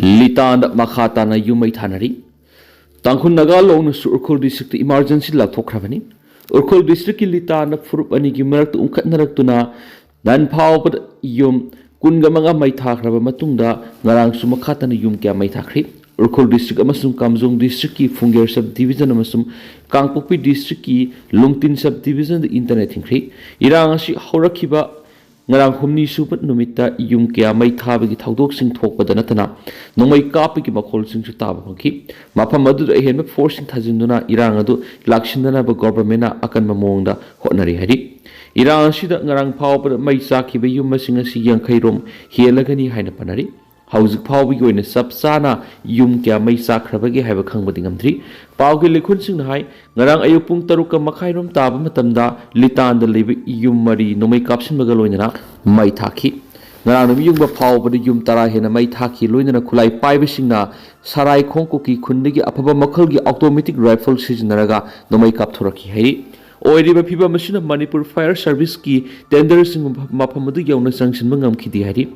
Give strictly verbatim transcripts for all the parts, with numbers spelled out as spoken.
ꯂꯤꯇꯥꯟꯗ ꯃꯈꯥ ꯇꯥꯅ ꯌꯨꯝ ꯃꯩ ꯊꯥꯅꯔꯤ꯫ ꯇꯥꯡꯈꯨꯜ ꯅꯥꯒꯥ ꯂꯣꯡꯅꯁꯨ ꯎꯈ꯭ꯔꯨꯜ ꯗꯤꯁꯇ꯭ꯔꯤꯛꯇ ꯏꯃꯥꯔꯖꯦꯟꯁꯤ ꯂꯥꯎꯊꯣꯛꯈ꯭ꯔꯕꯅꯤ꯫ ꯎꯈ꯭ꯔꯨꯜ ꯗꯤꯁꯇ꯭ꯔꯤꯛꯀꯤ ꯂꯤꯇꯥꯟꯗ ꯐꯨꯔꯨꯞ ꯑꯅꯤꯒꯤ ꯃꯔꯛꯇ ꯎꯪꯈꯠꯅꯔꯛꯇꯨꯅ ꯅꯟ ꯐꯥꯎꯕꯗ ꯌꯨꯝ ꯀꯨꯟꯒ ꯃꯉꯥ ꯃꯩ ꯊꯥꯈ꯭ꯔꯕ ꯃꯇꯨꯡꯗ ꯉꯔꯥꯡꯁꯨ ꯃꯈꯥ ꯇꯥꯅ ꯌꯨꯝ ꯀꯌꯥ ꯃꯩ ꯊꯥꯈ꯭ꯔꯤ꯫ ꯎꯈ꯭ꯔꯨꯜ ꯗꯤꯁꯇ꯭ꯔꯤꯛ ꯑꯃꯁꯨꯡ ꯀꯥꯝꯖꯣꯡ ꯗꯤꯁꯇ꯭ꯔꯤꯛꯀꯤ ꯐꯨꯡꯒꯦꯔ ꯁꯕ ꯗꯤꯕꯤꯖꯟ ꯑꯃꯁꯨꯡ ꯀꯥꯡꯄꯣꯛꯄꯤ ꯗꯤꯁꯇ꯭ꯔꯤꯛꯀꯤ ꯂꯨꯡꯇꯤꯟ ꯁꯕ ꯗꯤꯕꯤꯖꯟꯗ ꯏꯟꯇꯔꯅꯦꯠ ꯊꯤꯡꯈ꯭ꯔꯤ꯫ ꯏꯔꯥꯡ ꯑꯁꯤ ꯍꯧꯔꯛꯈꯤꯕ ꯉꯔꯥꯡ ꯍꯨꯝꯅꯤ ꯁꯨꯕ ꯅꯨꯃꯤꯠꯇ ꯌꯨꯝ ꯀꯌꯥ ꯃꯩ ꯊꯥꯕꯒꯤ ꯊꯧꯗꯣꯛꯁꯤꯡ ꯊꯣꯛꯄꯗ ꯅꯠꯇꯅ ꯅꯣꯡꯃꯩ ꯀꯥꯞꯄꯒꯤ ꯃꯈꯣꯜꯁꯤꯡꯁꯨ ꯇꯥꯕ ꯐꯪꯈꯤ꯫ ꯃꯐꯝ ꯑꯗꯨꯗ ꯑꯍꯦꯟꯕ ꯐꯣꯔꯁꯁꯤꯡ ꯊꯥꯖꯤꯟꯗꯨꯅ ꯏꯔꯥꯡ ꯑꯗꯨ ꯂꯥꯛꯁꯤꯟꯗꯅꯕ ꯒꯣꯚꯔꯟꯃꯦꯟꯠꯅ ꯑꯀꯟꯕ ꯃꯑꯣꯡꯗ ꯍꯣꯠꯅꯔꯤ ꯍꯥꯏꯔꯤ꯫ ꯏꯔꯥꯡ ꯑꯁꯤꯗ ꯉꯔꯥꯡ ꯐꯥꯎꯕꯗ ꯃꯩ ꯆꯥꯛꯈꯤꯕ ꯌꯨꯝ ꯃꯁꯤꯡ ꯑꯁꯤ ꯌꯥꯡꯈꯩ ꯔꯣꯝ ꯍꯦꯜꯂꯒꯅꯤ ꯍꯥꯏꯅ ꯄꯟꯅꯔꯤ꯫ ꯍꯧꯖꯤꯛ ꯐꯥꯎꯕꯒꯤ ꯑꯣꯏꯅ ꯆꯞ ꯆꯥꯅ ꯌꯨꯝ ꯀꯌꯥ ꯃꯩ ꯆꯥꯛꯈ꯭ꯔꯕꯒꯦ ꯍꯥꯏꯕ ꯈꯪꯕꯗꯤ ꯉꯝꯗ꯭ꯔꯤ꯫ ꯄꯥꯎꯒꯤ ꯂꯩꯈꯨꯟꯁꯤꯡꯅ ꯍꯥꯏ, ꯉꯔꯥꯡ ꯑꯌꯨꯛ ꯄꯨꯡ ꯇꯔꯨꯛꯀ ꯃꯈꯥꯏ ꯔꯣꯝ ꯇꯥꯕ ꯃꯇꯝꯗ ꯂꯤꯇꯥꯟꯗ ꯂꯩꯕ ꯌꯨꯝ ꯃꯔꯤ ꯅꯣꯡꯃꯩ ꯀꯥꯞꯁꯤꯟꯕꯒ ꯂꯣꯏꯅꯅ ꯃꯩ ꯊꯥꯈꯤ꯫ ꯉꯔꯥꯡ ꯅꯨꯃꯤꯠ ꯌꯨꯡꯕ ꯐꯥꯎꯕꯗ ꯌꯨꯝ ꯇꯔꯥ ꯍꯦꯟꯅ ꯃꯩ ꯊꯥꯈꯤ, ꯂꯣꯏꯅꯅ ꯈꯨꯠꯂꯥꯏ ꯄꯥꯏꯕꯁꯤꯡꯅ ꯁꯔꯥꯏ ꯈꯣꯡ ꯀꯨꯀꯤ ꯈꯨꯟꯗꯒꯤ ꯑꯐꯕ ꯃꯈꯜꯒꯤ ꯑꯣꯇꯣꯃꯦꯇꯤꯛ ꯔꯥꯏꯐꯜ ꯁꯤꯖꯤꯟꯅꯔꯒ ꯅꯣꯡꯃꯩ ꯀꯥꯞꯊꯣꯔꯛꯈꯤ ꯍꯥꯏꯔꯤ꯫ ꯑꯣꯏꯔꯤꯕ ꯐꯤꯕꯝ ꯑꯁꯤꯅ ꯃꯅꯤꯄꯨꯔ ꯐꯥꯌꯔ ꯁꯔꯚꯤꯁꯀꯤ ꯇꯦꯟꯗꯔꯁꯤꯡ ꯃꯐꯝ ꯑꯗꯨ ꯌꯧꯅ ꯆꯪꯁꯤꯟꯕ ꯉꯝꯈꯤꯗꯦ ꯍꯥꯏꯔꯤ꯫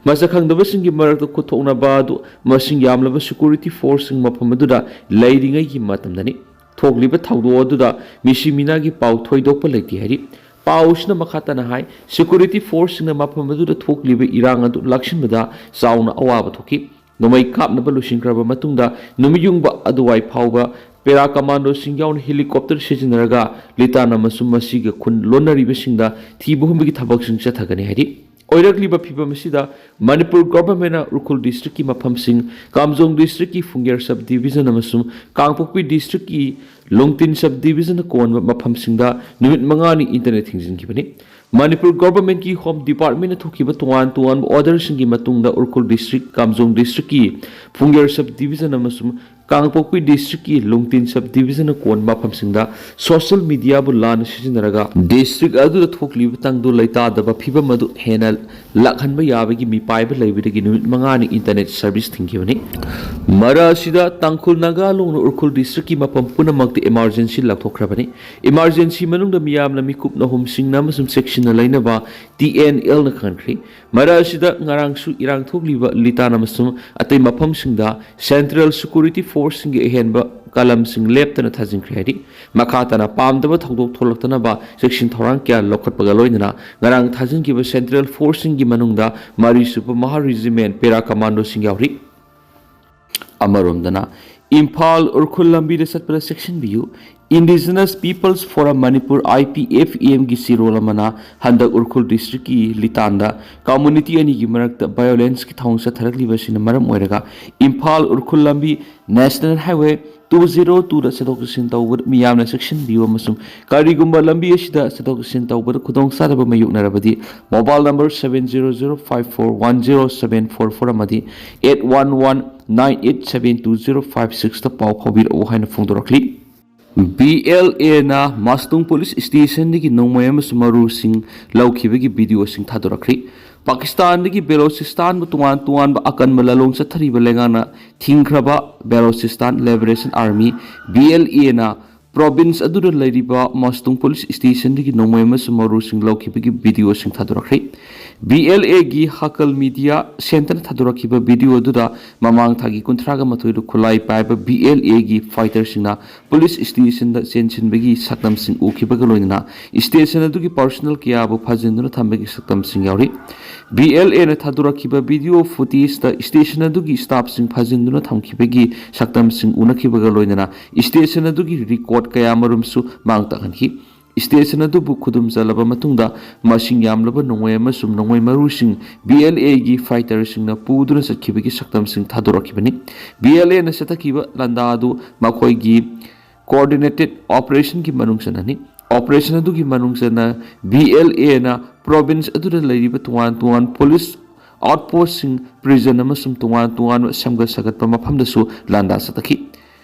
ꯃꯁꯛ ꯈꯪꯗꯕꯁꯤꯡꯒꯤ ꯃꯔꯛꯇ ꯈꯨꯠꯊꯣꯛꯅꯕ ꯑꯗꯨ ꯃꯁꯤꯡ ꯌꯥꯝꯂꯕ ꯁꯦꯀ꯭ꯌꯨꯔꯤꯇꯤ ꯐꯣꯔꯁꯁꯤꯡ ꯃꯐꯝ ꯑꯗꯨꯗ ꯂꯩꯔꯤꯉꯩꯒꯤ ꯃꯇꯝꯗꯅꯤ꯫ ꯊꯣꯛꯂꯤꯕ ꯊꯧꯗꯣꯛ ꯑꯗꯨꯗ ꯃꯤꯁꯤ ꯃꯤꯅꯥꯒꯤ ꯄꯥꯎ ꯊꯣꯏꯗꯣꯛꯄ ꯂꯩꯇꯦ ꯍꯥꯏꯔꯤ꯫ ꯄꯥꯎꯁꯤꯅ ꯃꯈꯥ ꯇꯥꯅ ꯍꯥꯏ, ꯁꯦꯀ꯭ꯌꯨꯔꯤꯇꯤ ꯐꯣꯔꯁꯁꯤꯡꯅ ꯃꯐꯝ ꯑꯗꯨꯗ ꯊꯣꯛꯂꯤꯕ ꯏꯔꯥꯡ ꯑꯗꯨ ꯂꯥꯛꯁꯤꯟꯕꯗ ꯆꯥꯎꯅ ꯑꯋꯥꯕ ꯊꯣꯛꯈꯤ꯫ ꯅꯣꯡꯃꯩ ꯀꯥꯞꯅꯕ ꯂꯣꯏꯁꯤꯟꯈ꯭ꯔꯕ ꯃꯇꯨꯡꯗ ꯅꯨꯃꯤꯠ ꯌꯨꯡꯕ ꯑꯗꯨꯋꯥꯏ ꯐꯥꯎꯕ ꯄꯦꯔꯥ ꯀꯃꯥꯟꯗꯣꯁꯤꯡ ꯌꯥꯎꯅ ꯍꯦꯂꯤꯀꯣꯞꯇꯔ ꯁꯤꯖꯤꯟꯅꯔꯒ ꯂꯤꯇꯥꯟ ꯑꯃꯁꯨꯡ ꯃꯁꯤꯒ ꯈꯨꯟ ꯂꯣꯟꯅꯔꯤꯕꯁꯤꯡꯗ ꯊꯤꯕ ꯍꯨꯝꯕꯒꯤ ꯊꯕꯛꯁꯤꯡ ꯆꯠꯊꯒꯅꯤ ꯍꯥꯏꯔꯤ꯫ ꯑꯣꯏꯔꯛꯂꯤꯕ ꯐꯤꯕꯝ ꯑꯁꯤꯗ ꯃꯅꯤꯄꯨꯔ ꯒꯣꯚꯔꯟꯃꯦꯟꯠꯅ ꯎꯈ꯭ꯔꯨꯜ ꯗꯤꯁꯇ꯭ꯔꯤꯛꯀꯤ ꯃꯐꯝꯁꯤꯡ, ꯀꯥꯝꯖꯣꯡ ꯗꯤꯁꯇ꯭ꯔꯤꯛꯀꯤ ꯐꯨꯡꯒꯦꯔ ꯁꯕ ꯗꯤꯕꯤꯖꯟ ꯑꯃꯁꯨꯡ ꯀꯥꯡꯄꯣꯛꯄꯤ ꯗꯤꯁꯇ꯭ꯔꯤꯛꯀꯤ ꯂꯣꯡꯇꯤꯟ ꯁꯕ ꯗꯤꯕꯤꯖꯟꯗ ꯀꯣꯟꯕ ꯃꯐꯝꯁꯤꯡꯗ ꯅꯨꯃꯤꯠ ꯃꯉꯥꯅꯤ ꯏꯟꯇꯔꯅꯦꯠ ꯊꯤꯡꯖꯤꯟꯈꯤꯕꯅꯤ꯫ ꯃꯅꯤꯄꯨꯔ ꯒꯣꯚꯔꯟꯃꯦꯟꯠꯀꯤ ꯍꯣꯝ ꯗꯤꯄꯥꯔꯠꯃꯦꯟꯠꯅ ꯊꯣꯛꯈꯤꯕ ꯇꯣꯉꯥꯟ ꯇꯣꯉꯥꯟꯕ ꯑꯣꯔꯗꯔꯁꯤꯡꯒꯤ ꯃꯇꯨꯡꯗ ꯎꯈ꯭ꯔꯨꯜ ꯗꯤꯁꯇ꯭ꯔꯤꯛ, ꯀꯥꯝꯖꯣꯡ ꯗꯤꯁꯇ꯭ꯔꯤꯛꯀꯤ ꯐꯨꯡꯒꯦꯔ ꯁꯕ ꯗꯤꯕꯤꯖꯟ ꯑꯃꯁꯨꯡ ꯀꯥꯡꯄꯣꯛꯄꯤ ꯗꯤꯁꯇ꯭ꯔꯤꯛꯀꯤ ꯂꯨꯡꯇꯤꯟ ꯁꯕ ꯗꯤꯕꯤꯖꯟꯅ ꯀꯣꯟꯕ ꯃꯐꯝꯁꯤꯡꯗ ꯁꯣꯁꯤꯌꯦꯜ ꯃꯤꯗꯤꯌꯥꯕꯨ ꯂꯥꯟꯅ ꯁꯤꯖꯤꯟꯅꯔꯒ ꯗꯤꯁꯇ꯭ꯔꯤꯛ ꯑꯗꯨꯗ ꯊꯣꯛꯂꯤꯕ ꯇꯪꯗꯨ ꯂꯩꯇꯥꯗꯕ ꯐꯤꯕꯝ ꯑꯗꯨ ꯍꯦꯟꯅ ꯂꯥꯛꯍꯟꯕ ꯌꯥꯕꯒꯤ ꯃꯤꯄꯥꯏꯕ ꯂꯩꯕꯗꯒꯤ ꯅꯨꯃꯤꯠ ꯃꯉꯥꯅꯤ ꯏꯟꯇꯔꯅꯦꯠ ꯁꯔꯚꯤꯁ ꯊꯤꯡꯈꯤꯕꯅꯤ꯫ ꯃꯔꯛ ꯑꯁꯤꯗ ꯇꯥꯡꯈꯨꯜ ꯅꯥꯒꯥ ꯂꯣꯡꯅ ꯎꯈ꯭ꯔꯨꯜ ꯗꯤꯁꯇ꯭ꯔꯤꯛꯀꯤ ꯃꯐꯝ ꯄꯨꯝꯅꯃꯛꯇ ꯏꯃꯥꯔꯖꯦꯟꯁꯤ ꯂꯥꯎꯊꯣꯛꯈ꯭ꯔꯕꯅꯤ꯫ ꯏꯃꯥꯔꯖꯦꯟꯁꯤ ꯃꯅꯨꯡꯗ ꯃꯤꯌꯥꯝꯅ ꯃꯤꯀꯨꯞꯅ ꯍꯨꯝꯁꯤꯡꯅ ꯑꯃꯁꯨꯡ ꯆꯦꯛꯁꯤꯟꯅ ꯂꯩꯅꯕ ꯇꯤ ꯑꯦꯟ ꯑꯦꯜꯅ ꯈꯪꯍꯟꯈ꯭ꯔꯤ꯫ ꯃꯔꯛ ꯑꯁꯤꯗ ꯉꯔꯥꯡꯁꯨ ꯏꯔꯥꯡ ꯊꯣꯛꯂꯤꯕ ꯂꯤꯇꯥꯟ ꯑꯃꯁꯨꯡ ꯑꯇꯩ ꯃꯐꯝꯁꯤꯡꯗ ꯁꯦꯟꯇ꯭ꯔꯦꯜ ꯁꯦꯀ꯭ꯌꯨꯔꯤꯇꯤ ꯐꯣꯔꯁꯁꯤꯡꯒꯤ ꯑꯍꯦꯟꯕ ꯀꯂꯝꯁꯤꯡ ꯂꯦꯞꯇꯅ ꯊꯥꯖꯤꯟꯈ꯭ꯔꯦ ꯍꯥꯏꯔꯤ꯫ ꯃꯈꯥ ꯇꯥꯅ ꯄꯥꯝꯗꯕ ꯊꯧꯗꯣꯛ ꯊꯣꯛꯂꯛꯇꯅꯕ ꯆꯦꯛꯁꯤꯟ ꯊꯧꯔꯥꯡ ꯀꯌꯥ ꯂꯧꯈꯠꯄꯒ ꯂꯣꯏꯅꯅ ꯉꯔꯥꯡ ꯊꯥꯖꯤꯟꯈꯤꯕ ꯁꯦꯟꯇ꯭ꯔꯦꯜ ꯐꯣꯔꯁꯁꯤꯡꯒꯤ ꯃꯅꯨꯡꯗ ꯃꯔꯤꯁꯨꯕ ꯃꯍꯥ ꯔꯤꯖꯤꯃꯦꯟ ꯄꯦꯔꯥ ꯀꯃꯥꯟꯗꯣꯁꯤꯡ ꯌꯥꯎꯔꯤ꯫ ꯑꯃꯔꯣꯝꯗꯅ ꯏꯝꯐꯥꯜ ꯎꯈ꯭ꯔꯨꯜ ꯂꯝꯕꯤꯗ ꯆꯠꯄꯗ ꯆꯦꯛꯁꯤꯟꯕꯤꯌꯨ꯫ Indigenous Peoples Forum Manipur, I P F M ꯒꯤ ꯆꯦꯔꯣꯜ ꯑꯃꯅ ꯍꯟꯗꯛ ꯎꯈ꯭ꯔꯨꯜ ꯗꯤꯁꯇ꯭ꯔꯤꯛꯀꯤ ꯂꯤꯇꯥꯟꯗ ꯀꯝꯃ꯭ꯌꯨꯅꯤꯇꯤ ꯑꯅꯤꯒꯤ ꯃꯔꯛꯇ ꯚꯥꯏꯑꯣꯂꯦꯟꯁꯀꯤ ꯊꯧꯑꯣꯡ ꯆꯠꯊꯔꯛꯂꯤꯕ ꯑꯁꯤꯅ ꯃꯔꯝ ꯑꯣꯏꯔꯒ ꯏꯝꯐꯥꯜ ꯎꯈ꯭ꯔꯨꯜ ꯂꯝꯕꯤ ꯅꯦꯁꯅꯦꯜ ꯍꯥꯏꯋꯦ ꯇꯨ ꯖꯤꯔꯣ ꯇꯨꯗ ꯆꯠꯊꯣꯛ ꯆꯠꯁꯤꯟ ꯇꯧꯕꯗ ꯃꯤꯌꯥꯝꯅ ꯆꯦꯛꯁꯤꯟꯕꯤꯌꯨ ꯑꯃꯁꯨꯡ ꯀꯔꯤꯒꯨꯝꯕ ꯂꯝꯕꯤ ꯑꯁꯤꯗ ꯆꯠꯊꯣꯛ ꯆꯠꯁꯤꯟ ꯇꯧꯕꯗ ꯈꯨꯗꯣꯡꯆꯥꯗꯕ ꯃꯥꯌꯣꯛꯅꯔꯕꯗꯤ mobile number seven zero zero five four one zero seven four four ꯑꯃꯗꯤ eight one one nine eight seven two zero five sixꯇ ꯄꯥꯎ ꯐꯥꯎꯕꯤꯔꯛꯎ ꯍꯥꯏꯅ ꯐꯣꯡꯗꯣꯔꯛꯂꯤ꯫ ꯕꯤ ꯑꯦꯜ ꯑꯦꯅ ꯃꯁꯇꯨꯡ ꯄꯨꯂꯤꯁ ꯁ꯭ꯇꯦꯁꯟꯗꯒꯤ ꯅꯣꯡꯃꯩ ꯑꯃꯁꯨꯡ ꯃꯔꯨꯁꯤꯡ ꯂꯧꯈꯤꯕꯒꯤ ꯚꯤꯗꯤꯑꯣꯁꯤꯡ ꯊꯥꯗꯣꯔꯛꯈ꯭ꯔꯤ꯫ ꯄꯥꯀꯤꯁꯇꯥꯟꯗꯒꯤ ꯕꯦꯂꯣꯆꯤꯁꯇꯥꯟꯕꯨ ꯇꯣꯉꯥꯟ ꯇꯣꯉꯥꯟꯕ ꯑꯀꯟꯕ ꯂꯥꯂꯣꯡ ꯆꯠꯊꯔꯤꯕ ꯂꯩꯉꯥꯛꯅ ꯊꯤꯡꯈ꯭ꯔꯕ ꯕꯦꯂꯣꯆꯤꯁꯇꯥꯟ ꯂꯤꯕꯔꯦꯁꯟ ꯑꯥꯔꯃꯤ, ꯕꯤ ꯑꯦꯜ ꯑꯦꯅ ꯄ꯭ꯔꯣꯚꯤꯟꯁ ꯑꯗꯨꯗ ꯂꯩꯔꯤꯕ ꯃꯁꯇꯨꯡ ꯄꯨꯂꯤꯁ ꯁ꯭ꯇꯦꯁꯟꯗꯒꯤ ꯅꯣꯡꯃꯩ ꯑꯃꯁꯨꯡ ꯃꯔꯨꯁꯤꯡ ꯂꯧꯈꯤꯕꯒꯤ ꯚꯤꯗꯤꯑꯣꯁꯤꯡ ꯊꯥꯗꯣꯔꯛꯈ꯭ꯔꯦ꯫ ꯕꯤ ꯑꯦꯜ ꯑꯦꯒꯤ ꯍꯀꯜ ꯃꯤꯗꯤꯌꯥ ꯁꯦꯟꯇꯔꯅ ꯊꯥꯗꯣꯔꯛꯈꯤꯕ ꯚꯤꯗꯤꯑꯣ ꯑꯗꯨꯗ ꯃꯃꯥꯡ ꯊꯥꯒꯤ ꯀꯨꯟꯊ꯭ꯔꯥꯒ ꯃꯥꯊꯣꯏꯗ ꯈꯨꯠꯂꯥꯏ ꯄꯥꯏꯕ ꯕꯤ ꯑꯦꯜ ꯑꯦꯒꯤ ꯐꯥꯏꯇꯔꯁꯤꯡꯅ ꯄꯨꯂꯤꯁ ꯁ꯭ꯇꯦꯁꯟꯗ ꯆꯦꯟꯁꯤꯟꯕꯒꯤ ꯁꯛꯇꯝꯁꯤꯡ ꯎꯈꯤꯕꯒ ꯂꯣꯏꯅꯅ ꯁ꯭ꯇꯦꯁꯟ ꯑꯗꯨꯒꯤ ꯄꯔꯁꯣꯅꯦꯜ ꯀꯌꯥꯕꯨ ꯐꯥꯖꯤꯟꯗꯨꯅ ꯊꯝꯕꯒꯤ ꯁꯛꯇꯝꯁꯤꯡ ꯌꯥꯎꯔꯤ꯫ ꯕꯤ ꯑꯦꯜ ꯑꯦꯅ ꯊꯥꯗꯣꯔꯛꯈꯤꯕ ꯚꯤꯗꯤꯑꯣ ꯐꯨꯇꯦꯖꯇ ꯁ꯭ꯇꯦꯁꯟ ꯑꯗꯨꯒꯤ ꯁ꯭ꯇꯥꯐꯁꯤꯡ ꯐꯥꯖꯤꯟꯗꯨꯅ ꯊꯝꯈꯤꯕꯒꯤ ꯁꯛꯇꯝꯁꯤꯡ ꯎꯅꯈꯤꯕꯒ ꯂꯣꯏꯅꯅ ꯁ꯭ꯇꯦꯁꯟ ꯑꯗꯨꯒꯤ ꯔꯦꯀꯣꯔꯗ ꯀꯌꯥꯃꯔꯨꯝꯁꯨ ꯃꯥꯡ ꯇꯥꯛꯍꯟꯈꯤ꯫ ꯁ꯭ꯇꯦꯁꯟ ꯑꯗꯨꯕꯨ ꯈꯨꯗꯨꯝ ꯆꯜꯂꯕ ꯃꯇꯨꯡꯗ ꯃꯁꯤꯡ ꯌꯥꯝꯂꯕ ꯅꯣꯡꯃꯩ ꯑꯃꯁꯨꯡ ꯅꯣꯡꯃꯩ ꯃꯔꯨꯁꯤꯡ ꯕꯤ ꯑꯦꯜ ꯑꯦꯒꯤ ꯐꯥꯏꯇꯔꯁꯤꯡꯅ ꯄꯨꯗꯨꯅ ꯆꯠꯈꯤꯕꯒꯤ ꯁꯛꯇꯝꯁꯤꯡ ꯊꯥꯗꯣꯔꯛꯈꯤꯕꯅꯤ꯫ ꯕꯤ ꯑꯦꯜ ꯑꯦꯅ ꯆꯠꯊꯈꯤꯕ ꯂꯥꯟꯗꯥ ꯑꯗꯨ ꯃꯈꯣꯏꯒꯤ ꯀꯣꯑꯣꯔꯗꯤꯅꯦꯇꯦꯗ ꯑꯣꯄꯔꯦꯁꯟꯒꯤ ꯃꯅꯨꯡ ꯆꯟꯅꯅꯤ꯫ ꯑꯣꯄꯔꯦꯁꯟ ꯑꯗꯨꯒꯤ ꯃꯅꯨꯡ ꯆꯟꯅ ꯕꯤ ꯑꯦꯜ ꯑꯦꯅ ꯄ꯭ꯔꯣꯚꯤꯟꯁ ꯑꯗꯨꯗ ꯂꯩꯔꯤꯕ ꯇꯣꯉꯥꯟ ꯇꯣꯉꯥꯟ ꯄꯨꯂꯤꯁ ꯑꯥꯎꯠꯄꯣꯁꯁꯤꯡ, ꯄ꯭ꯔꯤꯖꯟ ꯑꯃꯁꯨꯡ ꯇꯣꯉꯥꯟ ꯇꯣꯉꯥꯟꯕ ꯁꯦꯝꯒꯠ ꯁꯥꯒꯠꯄ ꯃꯐꯝꯗꯁꯨ ꯂꯥꯟꯗꯥ ꯆꯠꯊꯈꯤ꯫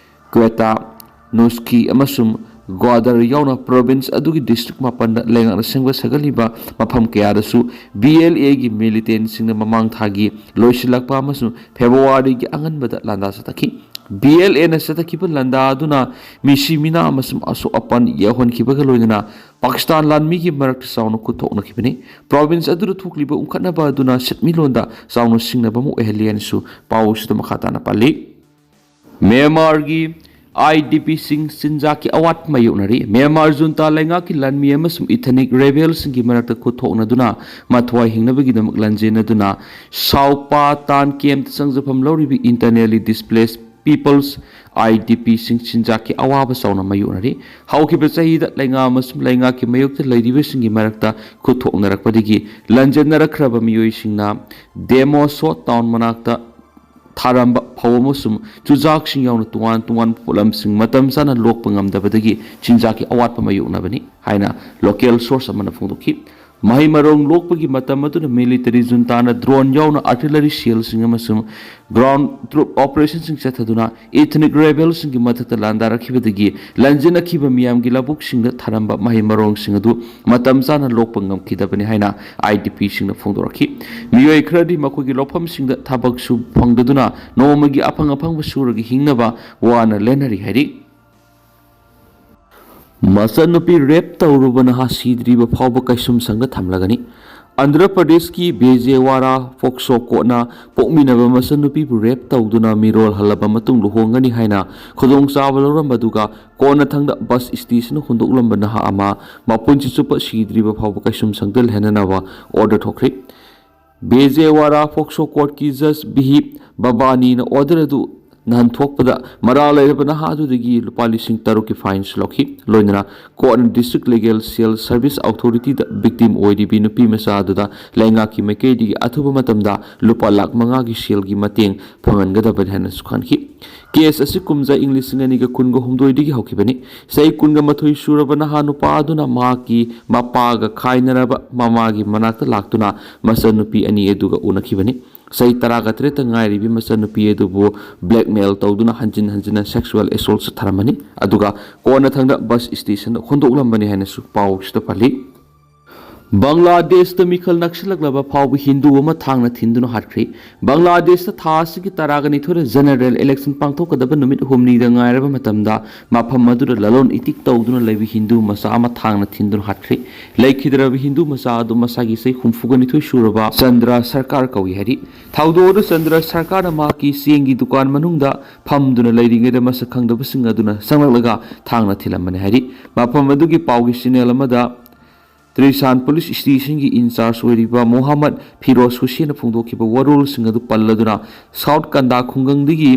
ꯀ꯭ꯋꯦꯇꯥ, ꯅꯨꯁꯀꯤ ꯑꯃꯁꯨꯡ ꯒ꯭ꯋꯥꯗꯔ ꯌꯥꯎꯅ ꯄ꯭ꯔꯣꯚꯤꯟꯁ ꯑꯗꯨꯒꯤ ꯗꯤꯁꯇ꯭ꯔꯤꯛ ꯃꯥꯄꯟꯗ ꯂꯩꯉꯥꯛꯅ ꯁꯦꯝꯒꯠ ꯁꯥꯒꯠꯂꯤꯕ ꯃꯐꯝ ꯀꯌꯥꯗꯁꯨ ꯕꯤ ꯑꯦꯜ ꯑꯦꯒꯤ ꯃꯤꯂꯤꯇꯦꯟꯁꯤꯡꯅ ꯃꯃꯥꯡ ꯊꯥꯒꯤ ꯂꯣꯏꯁꯤꯜꯂꯛꯄ ꯑꯃꯁꯨꯡ ꯐꯦꯕ꯭ꯔꯨꯋꯥꯔꯤꯒꯤ ꯑꯉꯟꯕꯗ ꯂꯥꯟꯗꯥ ꯆꯠꯊꯈꯤ꯫ ꯕꯤ ꯑꯦꯜ ꯑꯦꯅ ꯆꯠꯊꯈꯤꯕ ꯂꯥꯟꯗꯥ ꯑꯗꯨꯅ ꯃꯤꯁꯤ ꯃꯤꯅꯥ ꯑꯃꯁꯨꯡ ꯑꯁꯣꯛ ꯑꯄꯟ ꯌꯥꯎꯍꯟꯈꯤꯕꯒ ꯂꯣꯏꯅꯅ ꯄꯥꯀꯤꯁꯇꯥꯟ ꯂꯥꯟꯃꯤꯒꯤ ꯃꯔꯛꯇ ꯆꯥꯎꯅ ꯈꯨꯠꯊꯣꯛꯅꯈꯤꯕꯅꯤ꯫ ꯄ꯭ꯔꯣꯚꯤꯟꯁ ꯑꯗꯨꯗ ꯊꯣꯛꯂꯤꯕ ꯎꯪꯈꯠꯅꯕ ꯑꯗꯨꯅ ꯁꯦꯟꯃꯤꯠꯂꯣꯟꯗ ꯆꯥꯎꯅ ꯁꯤꯡꯅꯕ ꯑꯃ ꯑꯣꯏꯍꯜꯂꯤ ꯍꯥꯏꯅꯁꯨ ꯄꯥꯎ ꯑꯁꯤꯗ ꯃꯈꯥ ꯇꯥꯅ ꯄꯜꯂꯤ꯫ ꯃ꯭ꯌꯥꯟꯃꯥꯔꯒꯤ ꯑꯥꯏ ꯗꯤ ꯄꯤꯁꯤꯡ ꯆꯤꯟꯖꯥꯛꯀꯤ ꯑꯋꯥꯠꯄ ꯃꯥꯌꯣꯛꯅꯔꯤ꯫ ꯃ꯭ꯌꯥꯟꯃꯥꯔ ꯖꯨꯟꯇꯥ ꯂꯩꯉꯥꯛꯀꯤ ꯂꯥꯟꯃꯤ ꯑꯃꯁꯨꯡ ꯏꯊꯅꯤꯛ ꯔꯦꯕꯦꯜꯁꯤꯡꯒꯤ ꯃꯔꯛꯇ ꯈꯨꯠꯊꯣꯛꯅꯗꯨꯅ ꯃꯊ꯭ꯋꯥꯏ ꯍꯤꯡꯅꯕꯒꯤꯗꯃꯛ ꯂꯥꯟꯖꯦꯟꯅꯗꯨꯅ ꯁꯥꯎꯄꯥ ꯇꯥꯟ ꯀꯦꯝꯞꯇ ꯆꯪꯖꯐꯝ ꯂꯧꯔꯤꯕ internally displace peoples, I D ꯄꯤꯁꯤꯡ ꯆꯤꯟꯖꯥꯛꯀꯤ ꯑꯋꯥꯕ ꯆꯥꯎꯅ ꯃꯥꯌꯣꯛꯅꯔꯤ꯫ ꯍꯧꯈꯤꯕ ꯆꯍꯤꯗ ꯂꯩꯉꯥꯛ ꯑꯃꯁꯨꯡ ꯂꯩꯉꯥꯛꯀꯤ ꯃꯥꯌꯣꯛꯇ ꯂꯩꯔꯤꯕꯁꯤꯡꯒꯤ ꯃꯔꯛꯇ ꯈꯨꯠꯊꯣꯛꯅꯔꯛꯄꯗꯒꯤ ꯂꯥꯟꯖꯦꯟꯅꯔꯛꯈ꯭ꯔꯕ ꯃꯤꯑꯣꯏꯁꯤꯡꯅ ꯗꯦꯃꯣꯁꯣ ꯇꯥꯎꯟ ꯃꯅꯥꯛꯇ ꯊꯥꯔꯝꯕ ꯐꯧ ꯑꯃꯁꯨꯡ ꯆꯨꯖꯥꯛꯁꯤꯡ ꯌꯥꯎꯅ ꯇꯣꯉꯥꯟ ꯇꯣꯉꯥꯟꯕ ꯄꯣꯠꯂꯝꯁꯤꯡ ꯃꯇꯝ ꯆꯥꯅ ꯂꯣꯛꯄ ꯉꯝꯗꯕꯗꯒꯤ ꯆꯤꯟꯖꯥꯛꯀꯤ ꯑꯋꯥꯠꯄ ꯃꯥꯌꯣꯛꯅꯕꯅꯤ ꯍꯥꯏꯅ ꯂꯣꯀꯦꯜ ꯁꯣꯔꯁ ꯑꯃꯅ ꯐꯣꯡꯗꯣꯛꯈꯤ꯫ ꯃꯍꯩ ꯃꯔꯣꯡ ꯂꯣꯛꯄꯒꯤ ꯃꯇꯝ ꯑꯗꯨꯗ ꯃꯤꯂꯤꯇꯔꯤ ꯖꯨꯟꯇꯥꯅ ꯗ꯭ꯔꯣꯟ ꯌꯥꯎꯅ ꯑꯥꯔꯇꯤꯂꯔꯤ ꯁꯦꯜꯁꯤꯡ ꯑꯃꯁꯨꯡ ꯒ꯭ꯔꯥꯎꯟ ꯇ꯭ꯔꯨꯞ ꯑꯣꯄꯔꯦꯁꯟꯁꯤꯡ ꯆꯠꯊꯗꯨꯅ ꯏꯊꯅꯤꯛ ꯔꯦꯕꯦꯜꯁꯤꯡꯒꯤ ꯃꯊꯛꯇ ꯂꯥꯟꯗꯥꯔꯛꯈꯤꯕꯗꯒꯤ ꯂꯥꯟꯖꯦꯟꯅꯈꯤꯕ ꯃꯤꯌꯥꯝꯒꯤ ꯂꯧꯕꯨꯛꯁꯤꯡꯗ ꯊꯥꯔꯝꯕ ꯃꯍꯩ ꯃꯔꯣꯡꯁꯤꯡ ꯑꯗꯨ ꯃꯇꯝ ꯆꯥꯅ ꯂꯣꯛꯄ ꯉꯝꯈꯤꯗꯕꯅꯤ ꯍꯥꯏꯅ ꯑꯥꯏ ꯗꯤ ꯄꯤꯁꯤꯡꯅ ꯐꯣꯡꯗꯣꯔꯛꯈꯤ꯫ ꯃꯤꯑꯣꯏ ꯈꯔꯗꯤ ꯃꯈꯣꯏꯒꯤ ꯂꯧꯐꯝꯁꯤꯡꯗ ꯊꯕꯛꯁꯨ ꯐꯪꯗꯗꯨꯅ ꯅꯣꯡꯃꯒꯤ ꯑꯐꯪ ꯑꯐꯪꯕ ꯁꯨꯔꯒ ꯍꯤꯡꯅꯕ ꯋꯥꯅ ꯂꯦꯟꯅꯔꯤ ꯍꯥꯏꯔꯤ꯫ ꯃꯆꯟꯅꯨꯄꯤ ꯔꯦꯞ ꯇꯧꯔꯨꯕ ꯅꯍꯥ ꯁꯤꯗ꯭ꯔꯤꯕ ꯐꯥꯎꯕ ꯀꯩꯁꯨꯝꯁꯪꯗ ꯊꯝꯂꯒꯅꯤ꯫ ꯑꯟꯙ꯭ꯔ ꯄ꯭ꯔꯗꯦꯁꯀꯤ ꯕꯦꯖꯦꯋꯥꯔꯥ ꯐꯣꯛꯁꯣ ꯀꯣꯔꯠꯅ ꯄꯣꯛꯃꯤꯟꯅꯕ ꯃꯆꯟꯅꯨꯄꯤꯕꯨ ꯔꯦꯞ ꯇꯧꯗꯨꯅ ꯃꯤꯔꯣꯜ ꯍꯜꯂꯕ ꯃꯇꯨꯡ ꯂꯨꯍꯣꯡꯒꯅꯤ ꯍꯥꯏꯅ ꯈꯨꯗꯣꯡꯆꯥꯕ ꯂꯧꯔꯝꯕꯗꯨꯒ ꯀꯣꯟꯅꯊꯪꯗ ꯕꯁ ꯁ꯭ꯇꯦꯁꯟꯗ ꯍꯨꯟꯗꯣꯛꯂꯝꯕ ꯅꯍꯥ ꯑꯃ ꯃꯄꯨꯟꯁꯤ ꯆꯨꯞꯄ ꯁꯤꯗ꯭ꯔꯤꯕ ꯐꯥꯎꯕ ꯀꯩꯁꯨꯝꯁꯪꯗ ꯂꯩꯍꯟꯅꯅꯕ ꯑꯣꯔꯗꯔ ꯊꯣꯛꯈ꯭ꯔꯦ꯫ ꯕꯦꯖꯦꯋꯥꯔꯥ ꯐꯣꯛꯁꯣ ꯀꯣꯔꯠꯀꯤ ꯖꯖ ꯕꯤꯍꯤꯞ ꯕꯕꯥꯅꯤꯅ ꯑꯣꯔꯗꯔ ꯑꯗꯨ ꯅꯥꯍꯟꯊꯣꯛꯄꯗ ꯃꯔꯥꯜ ꯂꯩꯔꯕ ꯅꯍꯥ ꯑꯗꯨꯗꯒꯤ ꯂꯨꯄꯥ ꯂꯤꯁꯤꯡ ꯇꯔꯨꯛꯀꯤ fine ꯂꯧꯈꯤ꯫ ꯂꯣꯏꯅꯅ court ꯅ District Legal Cell Service Authority ꯗ victim ꯑꯣꯏꯔꯤꯕꯤ ꯅꯨꯄꯤ ꯃꯆꯥ ꯑꯗꯨꯗ ꯂꯩꯉꯥꯛꯀꯤ ꯃꯥꯏꯀꯩꯗꯒꯤ ꯑꯊꯨꯕ ꯃꯇꯝꯗ ꯂꯨꯄꯥ ꯂꯥꯈ ꯃꯉꯥꯒꯤ ꯁꯦꯜꯒꯤ ꯃꯇꯦꯡ ꯐꯪꯍꯟꯒꯗꯕꯅꯤ ꯍꯥꯏꯅꯁꯨ ꯈꯟꯈꯤ꯫ Case ꯑꯁꯤ ꯀꯨꯝꯖꯥ ꯏꯪ ꯂꯤꯁꯤꯡ ꯑꯅꯤꯒ ꯀꯨꯟꯒ ꯍꯨꯝꯗꯣꯏꯗꯒꯤ ꯍꯧꯈꯤꯕꯅꯤ꯫ ꯆꯍꯤ ꯀꯨꯟꯒ ꯃꯥꯊꯣꯏ ꯁꯨꯔꯕ ꯅꯍꯥ ꯅꯨꯄꯥ ꯑꯗꯨꯅ ꯃꯍꯥꯛꯀꯤ ꯃꯄꯥꯒ ꯈꯥꯏꯅꯔꯕ ꯃꯃꯥꯒꯤ ꯃꯅꯥꯛꯇ ꯂꯥꯛꯇꯨꯅ ꯃꯆꯟꯅꯨꯄꯤ ꯑꯅꯤ ꯑꯗꯨꯒ ꯎꯅꯈꯤꯕꯅꯤ꯫ ꯆꯍꯤ ꯇꯔꯥꯒ ꯇꯔꯦꯠꯇ ꯉꯥꯏꯔꯤꯕꯤ ꯃꯆꯟꯅꯨꯄꯤ ꯑꯗꯨꯕꯨ blackmail ꯇꯧꯗꯨꯅ ꯍꯟꯖꯤꯟ ꯍꯟꯖꯤꯟꯅ sexual assault ꯆꯠꯊꯔꯝꯕꯅꯤ꯫ ꯑꯗꯨꯒ ꯀꯣꯟꯅꯊꯪꯗ bus station ꯗ ꯍꯨꯟꯗꯣꯛꯂꯝꯕꯅꯤ ꯍꯥꯏꯅꯁꯨ ꯄꯥꯎꯁꯤꯗ ꯄꯜꯂꯤ꯫ ꯕꯪꯒ꯭ꯂꯥꯗꯦꯁꯇ ꯃꯤꯈꯜ ꯅꯛꯁꯤꯜꯂꯛꯂꯕ ꯐꯥꯎꯕ ꯍꯤꯟꯗꯨ ꯑꯃ ꯊꯥꯡꯅ ꯊꯤꯟꯗꯨꯅ ꯍꯥꯠꯈ꯭ꯔꯤ꯫ ꯕꯪꯒ꯭ꯂꯥꯗꯦꯁꯇ ꯊꯥ ꯑꯁꯤꯒꯤ ꯇꯔꯥꯒ ꯅꯤꯊꯣꯏꯗ general election ꯄꯥꯡꯊꯣꯛꯀꯗꯕ ꯅꯨꯃꯤꯠ ꯍꯨꯝꯅꯤꯗ ꯉꯥꯏꯔꯕ ꯃꯇꯝꯗ ꯃꯐꯝ ꯑꯗꯨꯗ ꯂꯂꯣꯟ ꯏꯇꯤꯛ ꯇꯧꯗꯨꯅ ꯂꯩꯕ ꯍꯤꯟꯗꯨ ꯃꯆꯥ ꯑꯃ ꯊꯥꯡꯅ ꯊꯤꯟꯗꯨꯅ ꯍꯥꯠꯈ꯭ꯔꯤ꯫ ꯂꯩꯈꯤꯗ꯭ꯔꯕ ꯍꯤꯟꯗꯨ ꯃꯆꯥ ꯑꯗꯨ ꯃꯁꯥꯒꯤ ꯆꯍꯤ ꯍꯨꯝꯐꯨꯒ ꯅꯤꯊꯣꯏ ꯁꯨꯔꯕ ꯆꯟꯗ꯭ꯔ ꯁꯔꯀꯥꯔ ꯀꯧꯏ ꯍꯥꯏꯔꯤ꯫ ꯊꯧꯗꯣꯛ ꯑꯗꯨ ꯆꯟꯗ꯭ꯔ ꯁꯔꯀꯥꯔꯅ ꯃꯍꯥꯛꯀꯤ ꯆꯦꯡꯒꯤ ꯗꯨꯀꯥꯟ ꯃꯅꯨꯡꯗ ꯐꯝꯗꯨꯅ ꯂꯩꯔꯤꯉꯩꯗ ꯃꯁꯛ ꯈꯪꯗꯕꯁꯤꯡ ꯑꯗꯨꯅ ꯆꯪꯂꯛꯂꯒ ꯊꯥꯡꯅ ꯊꯤꯜꯂꯝꯕꯅꯤ ꯍꯥꯏꯔꯤ꯫ ꯃꯐꯝ ꯑꯗꯨꯒꯤ ꯄꯥꯎꯒꯤ channel ꯑꯃꯗ ꯇ꯭ꯔꯤꯁꯥꯟ police station ꯒꯤ in charge ꯑꯣꯏꯔꯤꯕ ꯃꯣꯍꯥꯃꯗ ꯐꯤꯔꯣꯖ ꯍꯨꯁꯦꯟꯅ ꯐꯣꯡꯗꯣꯛꯈꯤꯕ ꯋꯥꯔꯣꯜꯁꯤꯡ ꯑꯗꯨ ꯄꯜꯂꯗꯨꯅ, ꯁꯥꯎꯠ ꯀꯟꯗꯥ ꯈꯨꯡꯒꯪꯗꯒꯤ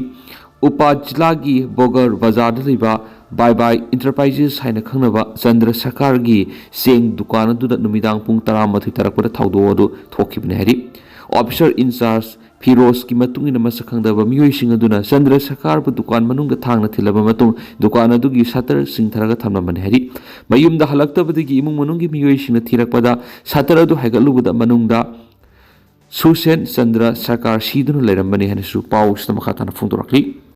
ꯎꯄꯥ ꯖꯤꯂꯥꯒꯤ ꯕꯣꯒꯔ ꯕꯖꯥꯔꯗ ꯂꯩꯕ ꯕꯥꯏ ꯕꯥꯏ Enterprises ꯍꯥꯏꯅ ꯈꯪꯅꯕ ꯆꯟꯗ꯭ꯔ ꯁꯔꯀꯥꯔꯒꯤ ꯆꯦꯡ ꯗꯨꯀꯥꯟ ꯑꯗꯨꯗ ꯅꯨꯃꯤꯗꯥꯡ ꯄꯨꯡ ꯇꯔꯥꯃꯥꯊꯣꯏ ꯇꯥꯔꯛꯄꯗ ꯊꯧꯗꯣꯛ ꯑꯗꯨ ꯊꯣꯛꯈꯤꯕꯅꯤ ꯍꯥꯏꯔꯤ꯫ Officer in charge ꯐꯤꯔꯣꯖꯀꯤ ꯃꯇꯨꯡ ꯏꯟꯅ ꯃꯁꯛ ꯈꯪꯗꯕ ꯃꯤꯑꯣꯏꯁꯤꯡ ꯑꯗꯨꯅ ꯆꯟꯗ꯭ꯔ ꯁꯔꯀꯥꯔꯕꯨ ꯗꯨꯀꯥꯟ ꯃꯅꯨꯡꯗ ꯊꯥꯡꯅ ꯊꯤꯜꯂꯕ ꯃꯇꯨꯡ ꯗꯨꯀꯥꯟ ꯑꯗꯨꯒꯤ shutter ꯆꯤꯡꯊꯔꯒ ꯊꯝꯂꯝꯕꯅꯤ ꯍꯥꯏꯔꯤ꯫ ꯃꯌꯨꯝꯗ ꯍꯜꯂꯛꯇꯕꯗꯒꯤ ꯏꯃꯨꯡ ꯃꯅꯨꯡꯒꯤ ꯃꯤꯑꯣꯏꯁꯤꯡꯅ ꯊꯤꯔꯛꯄꯗ shutter ꯑꯗꯨ ꯍꯥꯏꯒꯠꯂꯨꯕꯗ ꯃꯅꯨꯡꯗ ꯁꯨꯁꯦꯟ ꯆꯟꯗ꯭ꯔ ꯁꯔꯀꯥꯔ ꯁꯤꯗꯨꯅ ꯂꯩꯔꯝꯕꯅꯤ ꯍꯥꯏꯅꯁꯨ ꯄꯥꯎꯁꯤꯗ ꯃꯈꯥ ꯇꯥꯅ ꯐꯣꯡꯗꯣꯔꯛꯂꯤ꯫